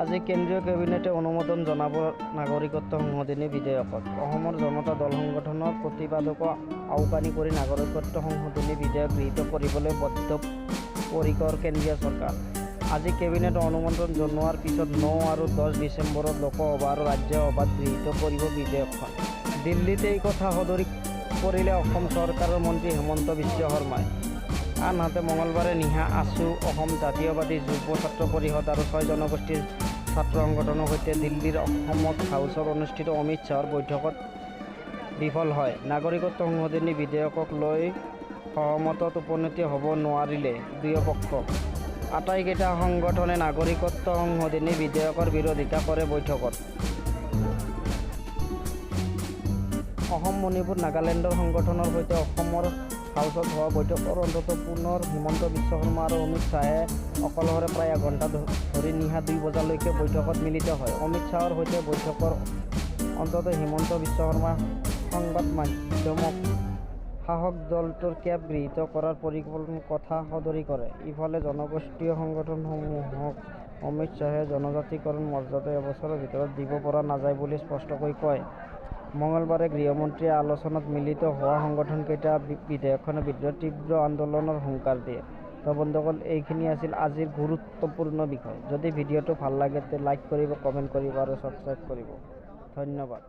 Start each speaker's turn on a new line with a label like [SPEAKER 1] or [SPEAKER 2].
[SPEAKER 1] আজি কেন্দ্ৰীয় কেবিনেটে অনুমোদন জনাব নাগৰিকত্ব সংশোধনী বিধেয়কত। অসমৰ জনতা দল-সংগঠনৰ প্ৰতিবাদকো আওকাণ কৰি নাগৰিকত্ব সংশোধনী বিধেয়ক গৃহীত কৰিবলৈ বদ্ধপৰিকৰ কেন্দ্ৰীয় চৰকাৰ। আজি কেবিনেটে অনুমোদন জনোৱাৰ পিছত ন আৰু 10 ডিচেম্বৰত লোকসভা আৰু ৰাজ্যসভাত গৃহীত কৰিব বিধেয়কখন। দিল্লীত এই কথা সদৰী কৰিলে অসম চৰকাৰৰ মন্ত্ৰী হিমন্ত বিশ্ব শৰ্মাই। আনহাতে মঙলবাৰে নিশা আছু, অসম জাতীয়তাবাদী যুৱ ছাত্ৰ পৰিষদ আৰু ছয় জনগোষ্ঠীৰ ছাত্ৰ সংগঠনৰ সৈতে দিল্লীৰ অসম হাউচত অনুষ্ঠিত অমিত শ্বাহৰ বৈঠকত বিফল হয়। নাগৰিকত্ব সংশোধনী বিধেয়কক লৈ সহমতত উপনীত হ'ব নোৱাৰিলে দুয়োপক্ষ। আটাইকেইটা সংগঠনে নাগৰিকত্ব সংশোধনী বিধেয়কৰ বিৰোধিতা কৰে বৈঠকত। অসম, মণিপুৰ, নাগালেণ্ডৰ সংগঠনৰ সৈতে অসম হাউচত হোৱা বৈঠকৰ অন্তত পুনৰ হিমন্ত বিশ্ব শৰ্মা আৰু অমিত শ্বাহে অকলশৰে প্ৰায় এঘণ্টা ধৰি নিশা 2 বজালৈকে বৈঠকত মিলিত হয়। অমিত শ্বাহৰ সৈতে বৈঠকৰ অন্তত হিমন্ত বিশ্ব শৰ্মাই সংবাদ মাধ্যমক শাসক দলটোৰ কেব গৃহীত কৰাৰ পৰিকল্পনাৰ কথা সদৰী কৰে। ইফালে জনগোষ্ঠীয় সংগঠনসমূহক অমিত শ্বাহে জনজাতিকৰণৰ মৰ্যাদা এবছৰৰ ভিতৰত দিব পৰা নাযায় বুলি স্পষ্টকৈ কয়। মঙলবাৰে গৃহমন্ত্ৰীয়ে আলোচনাত মিলিত হোৱা সংগঠনকেইটাই বিধেয়কখনৰ বিৰুদ্ধে তীব্ৰ আন্দোলনৰ হুংকাৰ দিয়ে। তো বন্ধুসকল, এইখিনি আছিল আজিৰ গুৰুত্বপূৰ্ণ বিষয়। যদি ভিডিঅ'টো ভাল লাগে তে লাইক কৰিব, কমেণ্ট কৰিব আৰু ছাবস্ক্ৰাইব কৰিব। ধন্যবাদ।